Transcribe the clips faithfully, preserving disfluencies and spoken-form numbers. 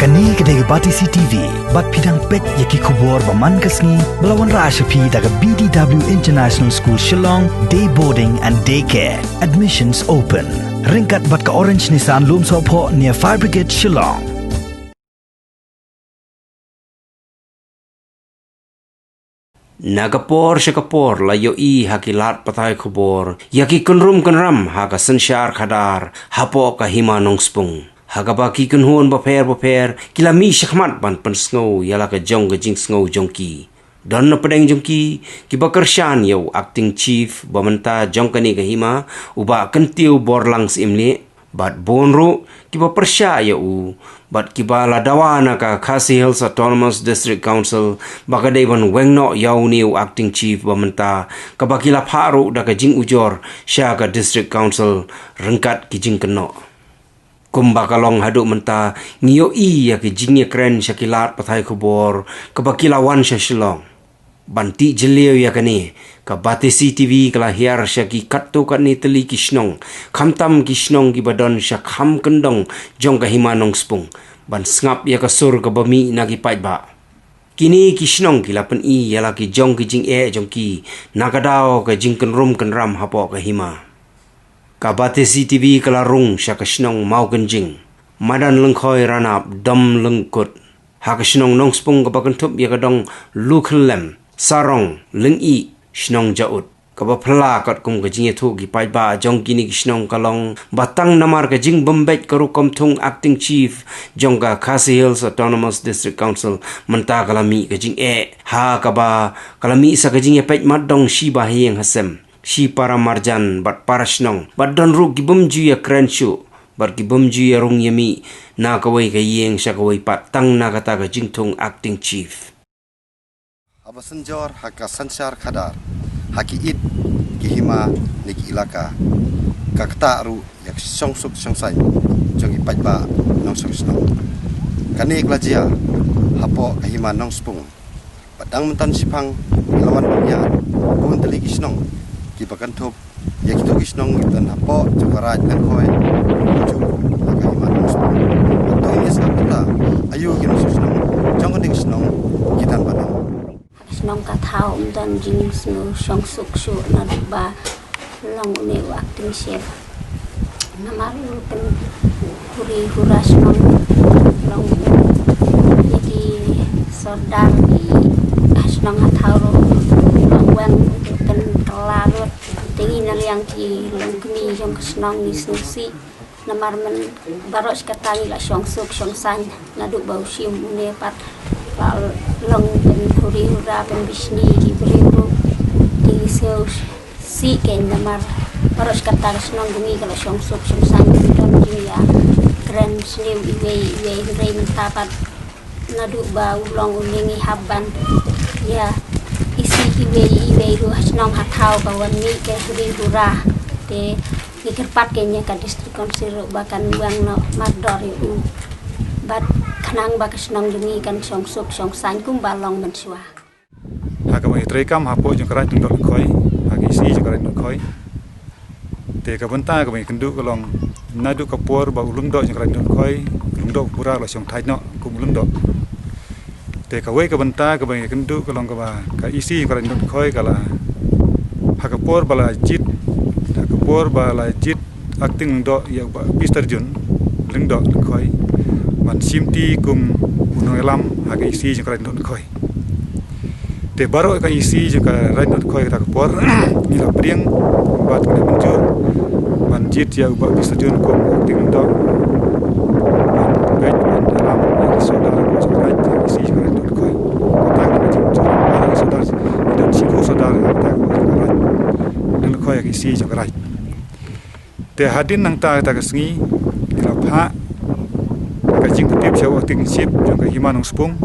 Kane ka dei ka Batesi T V, bad phi dang peit ïa ki khubor ba man ka sngi, ba la wanrah sha phi da ka B D W International School Shillong, Day Boarding and Day Care. Admissions open. Ryngkat bad ka Orange Nissan Lumsohphoh near Fire Brigade Shillong. Na ka por sha ka por la ïohi ha ki lad pathai khubor ïa ki kynrum kynram ha ka synshar khadar hapoh ka Hima Nongspung, ha kaba ki kynhun bapher bapher ki la mih shakhmat ban pynsngew ïa la ka jong ka jingsngew jong ki. Don na pdeng jong ki kiba kyrshan ïa u Acting Chief ba mynta jong kane ka hima, u Bah Kyntiew Borlang Syiemlieh, bad bun ruh kiba pyrshah ïa u, bad kiba la dawa na ka Khasi Hills Autonomous District Council ba ka dei ban weng noh ïa une u Acting Chief ba mynta, kaba ki la phah ruh da ka jingujor sha ka District Council ryngkat ki jingkynnoh. Kumba ka long haduh mynta, ngi ïohi ïa ki jingïakren sha ki lad pathai khubor kaba ki la wan sha Shillong. Ban tih jylliew ïa kane, ka Batesi T V ka la hiar sha ki katto katne tylli ki shnong, khamtam ki shnong kiba don sha kham kyndong jong ka Hima Nongspung, ban sngap ïa ka sur kaba mih na ki paidbah. Kine ki shnong ki la pyni ïa la ki jong ki jingeh jong ki na ka daw ka jingkynrum kynram hapoh ka hima. Ka Batesi T V ka la rung sha ka shnong Mawkynjing, madan Lyngkhoi Ranap, Dom Lyngkut. Ha ka shnong Nongspung kaba kynthup ïa ka dong Lukhyllem, Sarong, Lyngi, shnong Jaud. Kaba phylla katkum ka jingïathuh ki paidbah jong kine ki shnong ka long ba tang namar ka jingbym beit ka rukom thung Acting Chief jong ka Khasi Hills Autonomous District Council mynta ka la mih ka jingeh. Ha kaba ka la mih sa ka jingïapeit mat dong shi ba ha ïing ha sem, shi para marjan bad para shnong, bad don ruh ki bym ju ïakren shuh, bad ki bym ju ïarung ïamih na kawei ka ïing sha kawei pat tang na kata ka jingthung Acting Chief. Haba synjor ha ka synshar khadar, ha ki it, ki hima ne ki ilaka, ka ktah ruh ïa ka shongsuk shongsaiñ jong ki paidbah nongshong shnong. Kane ka la jia hapoh ka Hima Nongspung. Bad dang mynta shiphang ki la wan ban ïaid bun tylli ki shnong kiba kynthup ïa kito ki shnong kiba don hapoh jong ka Raid Lyngkhoi, jong ka Hima Nongspung. Bad to ngin ïa sngap kumta aïu ki nongshong shnong jong kane ka shnong ki don ban ong. Ha ka shnong ka thaw ym don jingsngew shongsuk shuh naduh ba long une u Acting Chief. Namar u pynhuri hura shnong, long u ïa ki sordar ki ha shnong ha thaw ruh long weng u pynkylla lut. Te ngi na liang ki longkmie jong ka shnong ngi sngewsih. Namar mynta baroh shi katta ngi la shongsuk shongsaiñ naduh ba u shim une pat, la long pynhuri hura pynbishni ki briew ruh. Te ngi sngewsih kein namar baroh shi katta ka shnong jong ngi ka la shongsuk shongsaiñ, ym don jingïakren sniew iwei iwei, hynrei mynta pat naduh ba u long une ngi hap ban ïa isih iwei iwei ruh ha shnong ha thaw ba wan mih ka huri hura. Te ngi kyrpad kein ïa ka District Council ruh ba kan weng noh mardor ïa u bad khnang ba ka shnong jong ngi kan shongsuk shongsaiñ kumba long mynshuwa. Ha kaba ngi treikam hapoh jong ka Raid Lyngdoh Lyngkhoi, ha ka E C jong ka Raid Lyngdoh Lyngkhoi. Te ka bynta kaba ngi kynduh ka long naduh ka por ba u Lyngdoh jong ka Raid Lyngdoh Lyngkhoi, u Lyngdoh Pura la shong thait noh kum u Lyngdoh. Te kawei ka bynta kaba ngi kynduh ka long kaba ka E C jong ka Raid Lyngdoh Lyngkhoi ka la, ha ka por ba la jied, ha ka por ba la jied Acting Lyngdoh ïa u Bah Pistarjun Lyngdoh Lyngkhoi ban shimti kum u nongïalam ha ka E C jong ka Raid Lyngdoh Lyngkhoi. Te baroh ka E C jong ka Raid Lyngdoh Lyngkhoi kata ka por ngi la pdiang bad ngi la mynjur ban jied ïa u Bah Pistarjun kum u Acting Lyngdoh ban peit ban ïalam ïa ki sordar jong ka Raid, E C jong ka Raid Lyngdoh Lyngkhoi. Kata ka dei ka jingmynjur baroh ki sordar, ngi don shiphew sordar kata ka Raid Lyngdoh Lyngkhoi, ka E C jong ka Raid. Te hadien nangta kata ka sngi ngi la phah ka jingpyntip sha u Acting Chief jong ka Hima Nongspung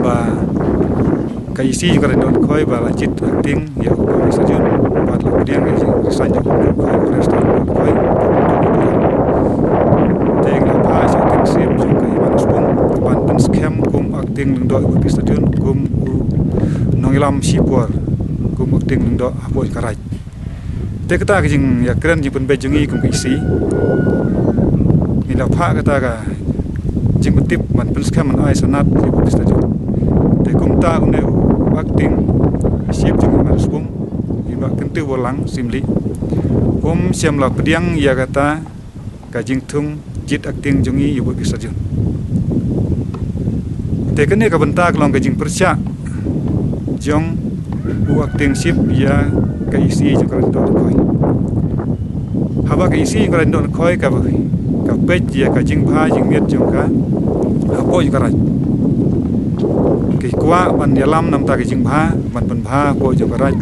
ba ka E C jong ka Raid Lyngdoh Lyngkhoi ba la jied Acting ïa u Bah Pistarjun bad la pdiang ka jingresign jong u Lyngdoh Lyngkhoi, u resignation u Lyngdoh Lyngkhoi. Te ngi la phah sha u Acting Chief jong ka Hima Nongspung ban pynskhem kum Acting Lyngdoh u Bah Pistarjun kum u nongïalam shipor, kum Acting Lyngdoh hapoh ka Raid. Te kata ka jingïakren jingpynbeit jong ngi kum ka E C, ngi la phah kata ka jingpyntip ban pynskhem ban ai sanad ïa u Khrista jong. Te kumta une u acting chief jong i Hima Nongspung, i Bah Kyntiew Borlang Syiemlieh, um shym la pdiang ïa kata ka jingthung jied acting jong i ïa u Bah Khrista jong. Te kane ka bynta ka long ka jingpyrshah jong u acting chief ïa ka E C jong ka Raid Lyngdoh Lyngkhoi. Haba ka E C jong ka Raid Lyngdoh Lyngkhoi ka, ka peit ïa ka jingbha jingmiat jong ka hapoh jong ka raid. Ki kwah ban ïalam namar ka jingbha, ban pynbha hapoh jong ka raid,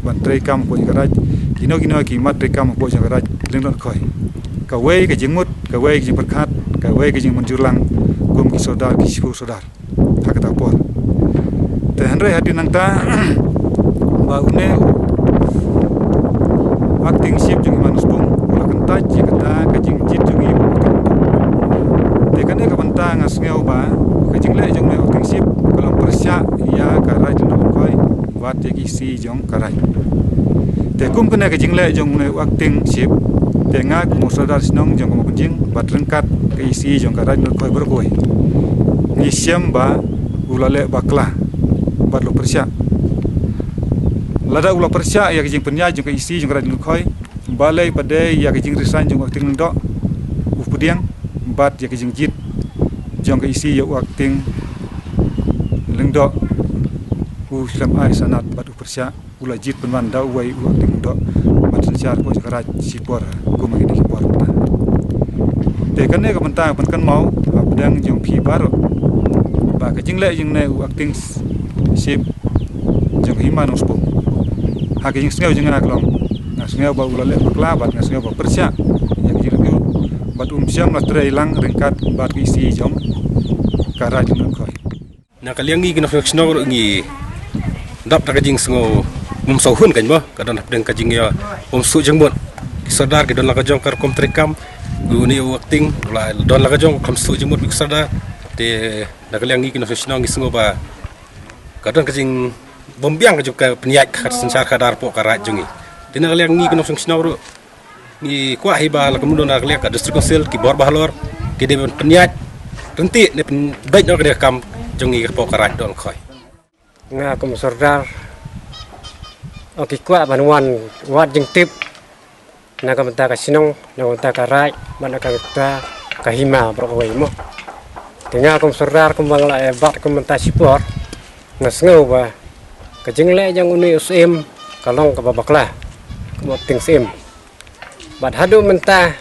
ban treikam hapoh jong ka raid. Kino kino ki mat treikam hapoh jong ka raid Lyngdoh Lyngkhoi. Kawei ka jingmut, kawei ka jingpyrkhat, kawei ka jingmynjur lang kum ki sordar, ki shiphew sordar ha kata ka por. Te hynrei hadien nangta ba une u acting chief jong i Hima Nongspung u la kyntait ïa kata ka jingjied jong i. Te kane ka bynta nga sngew ba ka jingleh jong une u acting chief ka long pyrshah ïa ka Raid Lyngdoh Lyngkhoi bad ïa ka E C jong ka raid. Te kum kane ka jingleh jong une u acting chief, te nga kum u sordar shnong jong ka Mawkynjing bad ryngkat ka E C jong ka Raid Lyngdoh Lyngkhoi baroh kawei, ngi shem ba u la leh bakla bad la pyrshah. Lada u la pyrshah ïa ka jingpynïaid jong ka E C jong ka Raid Lyngdoh Lyngkhoi, balei pat de ïa ka jingresign jong u acting Lyngdoh u pdiang bad ïa ka jingjied jong ka E C ïa u acting Lyngdoh u slem ai sanad bad u pyrshah u la jied pynban da uwei u acting Lyngdoh ban synshar hapoh jong ka raid shipor kum kine ki por mynta. Te kane ka bynta pynkynmaw ha pdeng jong phi baroh ba ka jingleh jong une u acting chief jong i Hima Nongspung, ha ka jingsngew jong nga ka long, nga sngew ba u la leh bakla bad nga sngew ba pyrshah ïa ka jingreview bad um shym la trei lang ryngkat bad ka E C jong ka Raid Lyngdoh Lyngkhoi. Na ka liang ngi ki nongshong shnong ruh ngi dap da ka jingsngew bym sngewhun kan ba ka don hapdeng ka jingïa bym suk jingmut. Ki sordar ki don la ka jong ka rukom treikam, une u acting la don la ka jong kam suk jingmut ki sordar. Te na ka liang ngi ki nongshong shnong ngi sngew ba ka don ka jingbymbiang ka jong ka pynïaid ka synshar khadar hapoh ka raid jong ngi. Te na ka liang ngi ki nongshong shnong ruh ngi kwah hi ba la kumno na ka liang ka District Council, ki bor bahalor ki dei ban pynïaid ryntih ne pynbeit noh ka dei ka kam jong ngi hapoh ka Raid Lyngdoh Lyngkhoi. Nga kum sordar, o, ki kwah ban wan wad jingtip na ka bynta ka shnong, na ka bynta ka raid bad na ka bynta ka hima baroh kawei mo. Te nga kum sordar, kum ba nga la, eh, bat kum mynta shipor, nga sngew ba ka jingleh jong une u syiem ka long kaba bakla, kum u acting syiem. Bad haduh mynta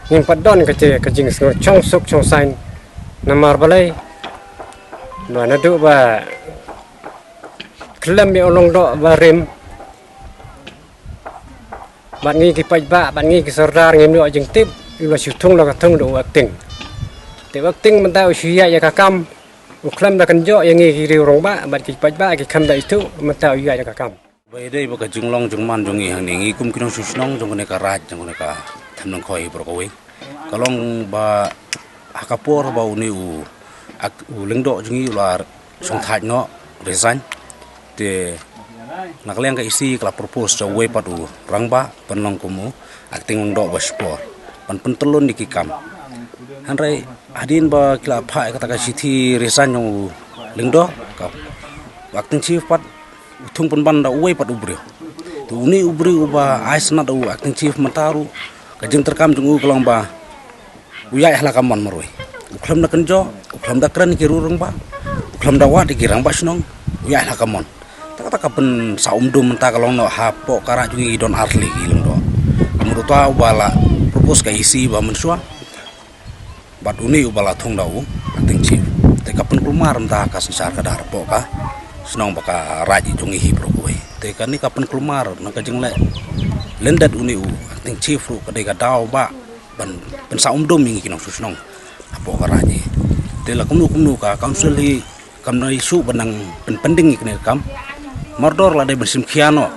ngim pat don ka jing, ka jingsngew shong suk shong saiñ. Namar balei? Ba naduh ba khlem ïa u Lyngdoh ba rim, bad ngi ki paidbah bad ngi ki sordar ngim ïoh jingtip, u la shu thung la ka thung da u acting. Te u acting mynta u shu ïaid ïa ka kam, u khlem da kynjoh ïa ngi ki riew rangbah bad ki paidbah ki khlem da ithuh, mynta u ïaid ïa ka kam. Ba ïadei bad ka jinglong jingman jong ngi hangne, ngi kum ki nongshong shnong jong kane ka raid, jong kane ka Them Lyngkhoi baroh kawei, ka long ba ha ka por ba une u, ak-, u Lyngdoh jong ngi u la shongthait noh, resign. Te na ka liang ka E C ka la propose sha uwei pat u rangbah ban long kum u acting Lyngdoh ba shipor ban pyntyllun ïa ki kam. Hynrei hadien ba ki la phah ïa kata ka shithi resign jong u Lyngdoh, ka acting chief pat u thung pynban da uwei pat u briew. Te une u briew uba ai sanad da u acting chief mynta ruh, ka jingtreikam jong u ka long ba u ïaid ha la ka mon marwei. U khlem da kynjoh, u khlem da kren ki riew rangbah, u khlem da wad ki rangbah shnong, u ïaid ha la ka mon. Te kata ka pynsah umdum mynta ka long noh hapoh ka raid jong ngi don artylli ki Lyngdoh. Ka mut uta uba la propose ka E C ba mynshuwa, bad une uba la thung da u acting chief. Te ka pynkulmar mynta ka synshar khadar hapoh ka shnong bad ka raid jong ngi hi baroh kawei. Te kane ka pynkulmar na ka jingleh lyndet une u acting chief ruh ka dei ka daw ba ban pynsah umdum ïa ngi ki nongshong shnong hapoh ka raid. Te la kumno kumno ka council hi kam dei shuh ban nang pynpynding ïa kane ka kam. Mardor la dei ban shim khia noh,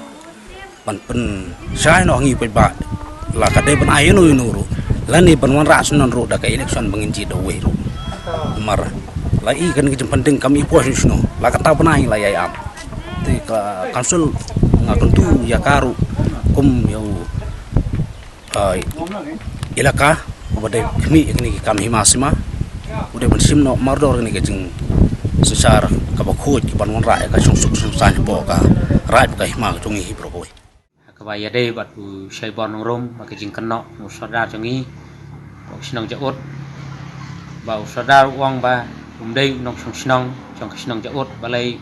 ban pynshai noh ha ngi paidbah. La ka dei ban ai ïano ïano ruh, lane ban wanrah shnong ruh da ka election ba ngin jied da uwei ruh. Namar la i kane ka jingpynding kam i poi shuh shuh noh, la kata ban ai la ïai ap. Te ka council nga kyntu ïa ka ruh kum ïa u, ah, elaka uba dei khmih ïa kine ki kam hima sima. u dei ban shim noh mardor kane ka jingsynshar kaba khuid kaban wanrah ïa ka shongsuk shongsaiñ hapoh ka raid bad ka hima ka jong ngi hi baroh kawei. Kaba ïadei bad u Shaibor Nongrum bad ka jingkynnoh u Sordar jong ngi hapoh ka shnong Jaud, ba u Sordar u ong ba um dei u nongshong shnong jong ka shnong Jaud, balei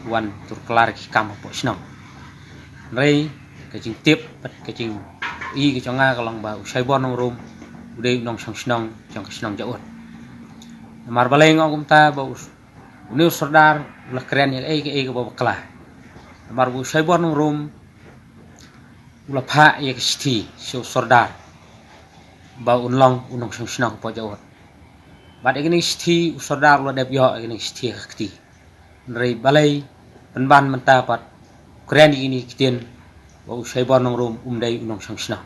u wan tur klar ki kam hapoh shnong. Hynrei ka jingtip bad ka jingïohi ka jong nga ka long ba u Shaibor Nongrum u dei u nongshong shnong jong ka shnong Jaud. Namar balei nga ong kumta? Ba u, une u Sordar u la kren ïa kaei kaei kaba bakla. Namar ba u Shaibor Nongrum u la phah ïa ka shithi sha u Sordar ba un long u nongshong shnong hapoh Jaud. Bad ïa kane ka shithi u Sordar u la dep ïoh ïa kane ka shithi ha ka kti. Hynrei balei pynban mynta pat u kren ïa kine ki ktien ba u Shaibor Nongrum um dei u nongshong shnong?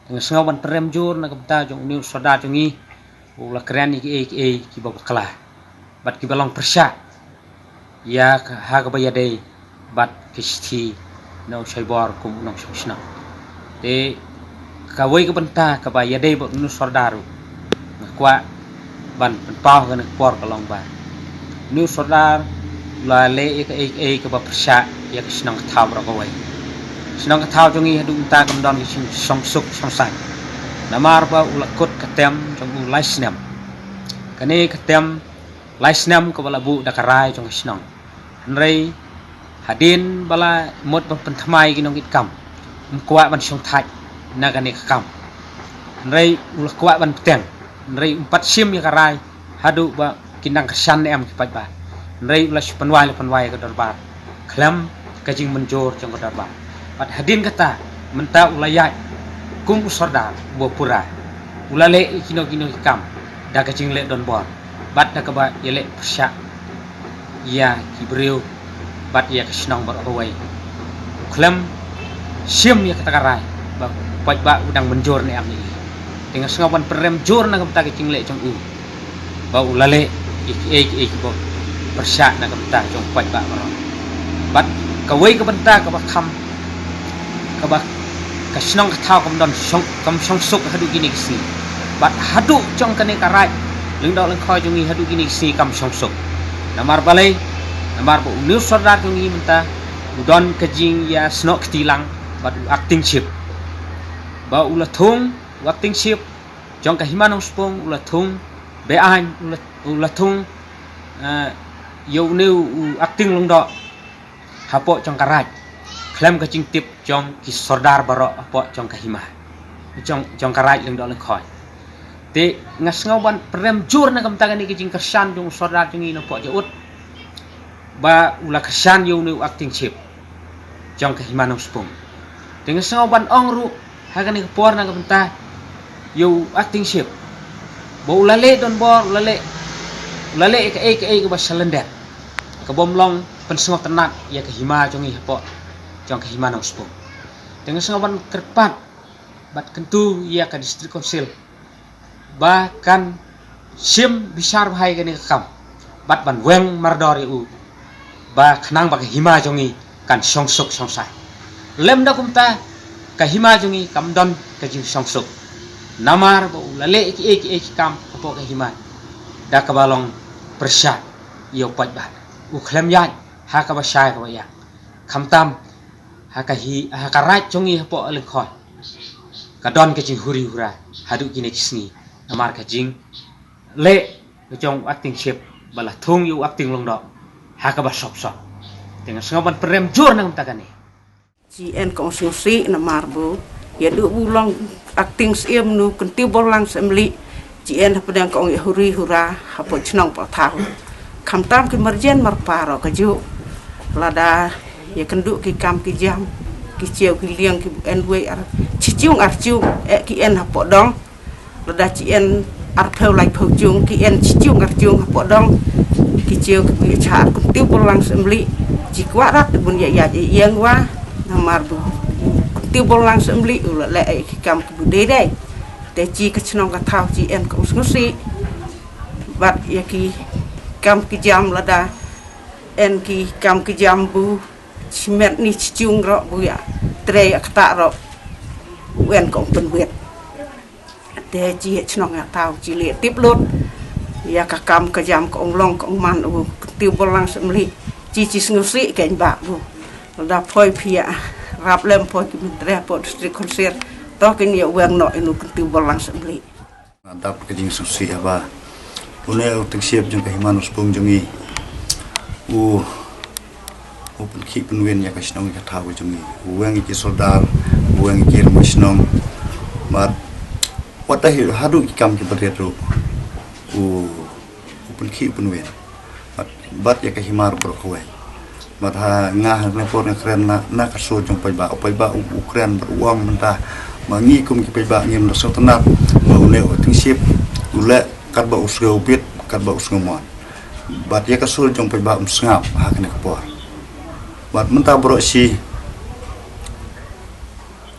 Te nga sngew ban pynrem jur na ka bynta jong une u Sordar jong ngi, u la kren ïa kiei kiei kiba bakla bad kiba long pyrshah ïa ka, ha kaba ïadei bad ka shithi na u Shaibor kum u nongshong shnong. Te kawei ka bynta kaba ïadei bad une u Sordar ruh, nga kwah ban pynpaw ha kane ka por ka long ba une u Sordar u la leh ïa kaei kaei kaba pyrshah ïa ka shnong ka thaw baroh kawei. Shnong ka thaw jong ngi haduh mynta kam don ka jingshong suk shong saiñ, namar ba u la kut ka tem jong u lai snem. Kane ka tem lai snem kaba la buh da ka rai jong ka shnong. Hynrei hadien ba la mut ban pynthymmai ïa ki nongkitkam, um kwah ban shongthait na kane ka kam. Hynrei u la kwah ban bteng, hynrei um pat shim ïa ka rai haduh ba kin dang kyrshan ne em ki paidbah. Hynrei u la shu pynwai la pynwai ïa ka dorbar khlem ka jingmynjur jong ka dorbar. Bad hadien kata mynta u la ïaid kum u Sordar uba pura. U la leh ïa kino kino ki kam da ka jingleh donbor bad da kaba ïaleh pyrshah ïa ki briew bad ïa ka shnong baroh kawei. U khlem shim ïa kata ka rai ba u paidbah u dang mynjur ne em ïa u. Te nga sngew ban pynrem jur na ka bynta ka jingleh jong u ba u la leh ïa kiei kiei kiba pyrshah na ka bynta jong u paidbah baroh. Bad kawei ka bynta kaba kham, kaba ka shnong ka thaw kam don shong, kam shong suk haduh kine ki sngi. Bad haduh jong kane ka raid lyngdoh lyngkhoi jong ngi haduh kine ki sngi kam shong suk. Namar balei? Namar ba une u Sordar jong ngi mynta u don ka jingïasnoh kti lang bad u acting chief. Ba u la thung u acting chief jong ka hima Nongspung, u la thung beaiñ, u la, u la thung, eh, ïa une u acting lyngdoh hapoh jong ka raid khlem ka jingtip jong ki Sordar baroh hapoh jong ka hima, jong, jong ka raid lyngdoh lyngkhoi. Te nga sngew ban pynrem jur na ka bynta kane ka jingkyrshan jong u Sordar jong ngi napoh Jaud ba u la kyrshan ïa une u acting chief jong ka hima Nongspung. Te nga sngew ban ong ruh ha kane ka por na ka bynta ïa u acting chief ba u la leh donbor, u la leh, u la leh ïa kaei kaei kaba shalyndet, kaba ym long pynsngewtynnat ïa ka hima jong ngi hapoh jong ka hima Nongspung. Te nga sngew ban kyrpad bad kyntu ïa ka District Council ba kan shim bishar bha ïa kane ka kam bad ban weng mardor ïa u ba khnang ba ka hima jong ngi kan shong suk shong saiñ. Lymda kumta ka hima jong ngi kam don ka jingshong suk, namar ba u la leh kiei kiei ki kam hapoh ka hima da kaba long pyrshah ïa u paidbah. U khlem ïaid ha kaba shai kaba ïang. Khamtam ha ka hi, ha ka raid jong ngi hapoh lyngkhoi ka don ka jinghuri hura haduh kine ki sngi namar ka jingleh ka jong u acting chief ba la thung ïa u acting lyngdoh ha kaba sop sop. Te nga sngew ban pynrem jur na ka bynta kane. Jin ka ong sngewsih namar ba ïa duh u long acting syiem nu Kyntiew Borlang Syiemlieh. Jin hapdeng ka ong ïa huri hura hapoh chnong hapoh thaw. Khamtam ki marjan marpa ruh kajuh, lada ïa kynduh ki kam ki jam, ki chiew ki liang ki en wei ar chi jung ar jung, eh, ki en hapoh dong. Lada chi en arphew laiphew jung, ki en chi jung ar jung hapoh dong. Ki chiew ki bun ïa cha ar Kyntiew Borlang Syiemlieh. Chi kwah rat bun ïa ïa ïeng wa. Namar ba Kyntiew Borlang Syiemlieh u la leh ïa ki kam ki bu dei dei. Te jin ka chnong ka thaw jin ka ong sngewsih. Bad ïa ki kam ki jam lada en ki kam ki jam bu chi met ni chi jung ruh bu ïa trei ïa kata ruh u en ka ong pynwit. Te jin ka chnong ka thaw jin leh tip lut. Ïa ka kam ka jam ka ong long ka ong man u kyntiew Borlang Syiemlieh. Chi chi sngewsih kein ba u. Lada poi phi ïa rap lem poi ki myntri hapoh District Council. To kin ïa weng noh ïa u kyntiew Borlang Syiemlieh. Nga dap ka jingsngewsih haba une u Acting Chief jong ka Hima Nongspung jong ngi u u pynkhih pynwin ïa ka shnong ïa ka thaw ka jong ngi. U weng ïa ki sordar, u weng ïa ki rangbah shnong. Bad wat la hi haduh ki kam ki barit ruh u u pynkhih pynwin. Bad bad ïa ka hima ruh baroh kawei. Bad ha nga ha kane por nga kren na, na ka sur jong paidbah, u paidbah u, u kren bad u ong mynta. Ma ngi kum ki paidbah ngim da sngewtynnat ba une u Acting Chief u leh katba u sngewbit, katba u sngewmon. Bad ïa ka sur jong paidbah um sngap ha kane ka por. Bad mynta baroh shi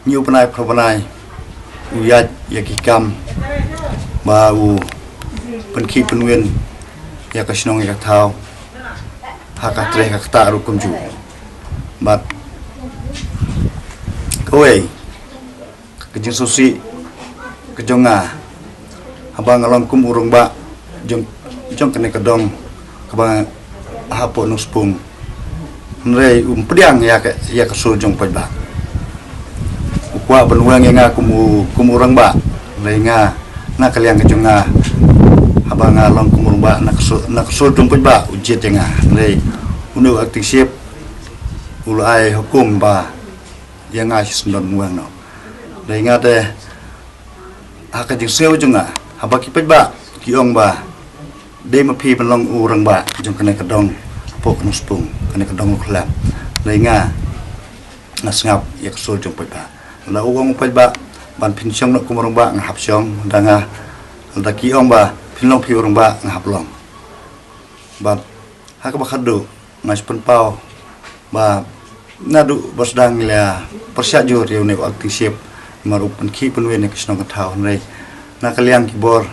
ngi u bnai phra bnai u ïaid ïa ki kam ba u pynkhih pynwin ïa ka shnong ïa ka thaw ha ka treh ka ktah ruh kumjuh. Bad kawei ka jingsngewsih ka jong nga haba nga long kum u rangbah jong, jong kane ka dong kaba hapoh Nongspung. Hynrei um pdiang ïa ka, ïa ka sur jong paidbah. U kwah ban weng ïa nga kum u, kum u rangbah. Hynrei nga na ka liang ka jong nga haba nga long kum u rangbah na ka sur, na ka sur jong paidbah u jied ïa nga. Hynrei une u Acting Chief u la ai hukum ba ïa nga shi syndon weng noh. Hynrei nga te ha ka jingsngew jong nga haba ki paidbah ki ong ba dei ma phi ban long u rangbah jong kane ka dong hapoh Nongspung, kane ka dong Lukhlem. Hynrei nga nga sngap ïa ka sur jong paidbah. Lada u ong u paidbah ban phin shong noh kum u rangbah nga hap shong, lada nga, lada ki ong ba phin long phi u rangbah nga hap long. Bad ha kaba khatduh nga shu pynpaw ba naduh ba sdang ngi la pyrshah jur ïa une u Acting Chief namar u pynkhih pynwin ïa ka shnong ka thaw, hynrei na ka liang ki bor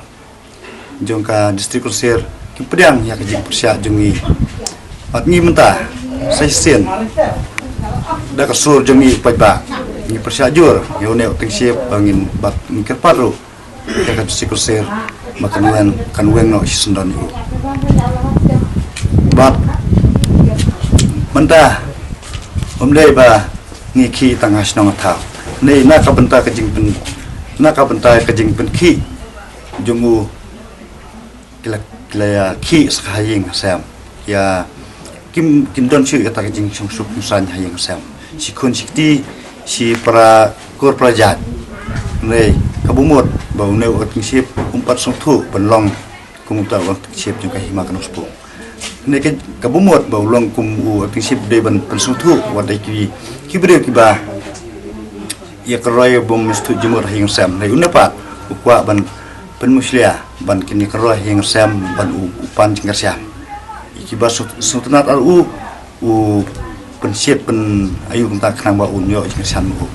jong ka District Council ki pdiang ïa ka jingpyrshah jong ngi. Bad ngi mynta sa shisien da ka sur jong ngi paidbah ngi pyrshah jur ïa une u Acting Chief ba ngin, bad ngi kyrpad ruh ïa ka District Council ba kan weng, kan weng noh shi syndon ïa u. Bad mynta ym dei ba ngi khih tang ha shnong ha thaw. Hynrei na ka bynta ka jingpyn, na ka bynta ka jingpynkhih jong u ki la, ki la ïa khih sa ha ïing ha sem. Ïa kim, kim don shuh ïa kata ka jingsuk jingsaiñ ha ïing ha sem. Shi khun shi kti, shi para kur para jait. Hynrei kaba mut ba une u Acting Chief um pat sngewthuh ban long kum uta u Acting Chief jong ka Hima ka Nongspung. Hynrei ka, kaba mut ba u long kum u Acting Chief dei ban pynsngewthuh wat dei ki, ki briew kiba ïa ka roi bym sngewthuh jingmut ha ïing sem. Hynrei une pat u kwah ban pynmushlia ban kin ïa ka roi ha ïing sem ban u, u pan jingkyrshan. Ïa kiba sngewtynnat ar u, u pynshit pyn ayu kumta khnang ba un ïoh jingkyrshan ma u.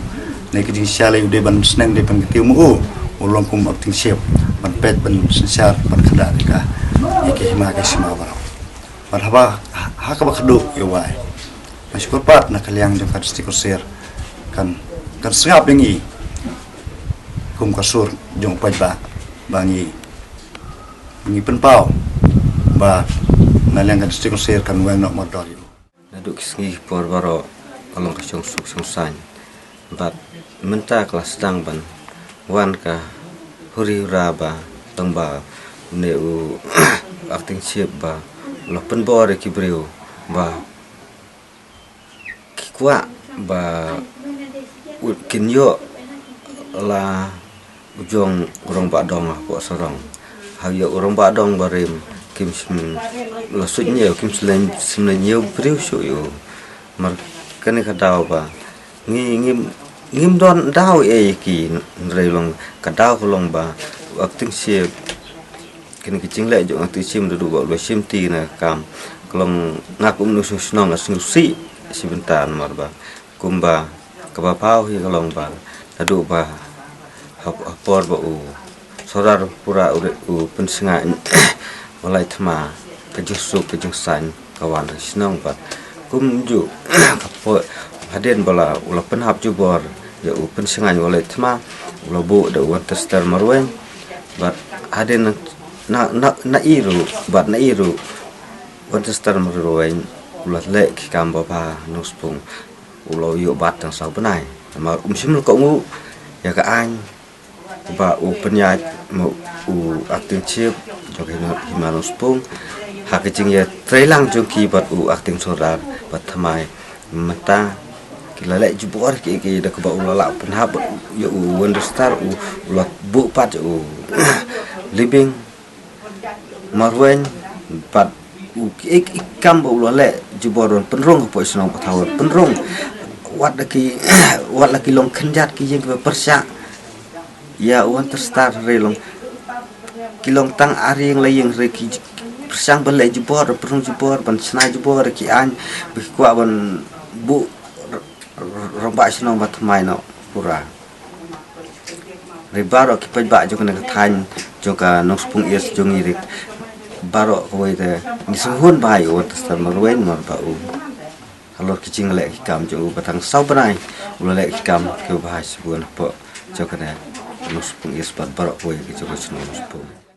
Hynrei ka jingshisha lei u dei ban sneng dei ban kyntiew ma u, u long kum Acting Chief ban peit ban synshar ban kynda ïa ka, ïa ka hima ka sima baroh. Bad haba ha kaba khatduh ïa u wai. Nga shu kyrpad na ka liang jong ka District Council kan, kan sngap ïa ngi kum ka sur jong u paidbah ba ngi, ngi pynpaw ba na liang ka District Council kan weng noh mardor ïa u. Naduh ki sngi ki por baroh ka long ka shongsuk shongsaiñ. Bad mynta ka la sdang ban wan ka huri hura ba tang ba une u Acting Chief ba u la pynbor ïa ki briew ba ki kwah ba u kin ïoh la u jong u rangbah dong hapoh sarong. Ha ïa u rangbah dong barim kim shym la suit ñiew, kim shym la, shym la ñiew briew shuh ïa u. Mar kane ka daw ba ngi, ngim, ngim don daw ïa ki, hynrei long ka daw ka long ba u Acting Chief. Kine ki jingleh jong u Acting Chief naduh ba u la shim ti na ka kam ka long nga kum u nongshong shnong nga sngewsih shi bynta namar ba kumba kaba paw hi ka long ba naduh ba ha, ha por ba u Sordar Pura u, u pynsngew ba lai thma ka jingsuk ka jingsaiñ ka wan ha shnong bad kumjuh ka por hadien ba la u la pynhap jubor ïa u Pynsngew Walei Thma u la buh da u Winchester Marwein bad hadien Na na na i ruh bad na i ruh Winchester Marwein u la leh ki kam babha ha Nongspung, u la ïoh bat tang saw bnai. Namar um shym la kohnguh ïa ka aiñ ba u pynïaid ma u acting chief jong ka hima Nongspung ha ka jingïatreilang jong ki bad u acting sordar bad thymmai. Mynta ki la leh jubor ki ki da kaba u la lah pynhap ïa u Winchester, u la buh pat ïa u Liebing Marwein bad u ki, ki kam ba u la leh jubor ban pynrung hapoh shnong pathaw, pynrung wat la ki wat la ki long khyndiat ki ïing kiba pyrshah ïa u Winchester, re long ki long tang ar ïing lai ïing, re ki pyrshang ban leh jubor, pynrung jubor, ban shna jubor ki aiñ ba ki kwah ban buh rangbah shnong ba thymmai noh pura. Re baroh ki paidbah jong kane ka thaiñ jong ka Nongspung East jong ngi re baroh kawei te ngi sngewhun bha ïa u Winchester Marwein namar ba u halor ki jingleh ki kam jong u ba tang saw bnai u la leh ki kam kiba bha shibun hapoh jong kane Nongspung East bad baroh kawei ki jong ka shnong Nongspung.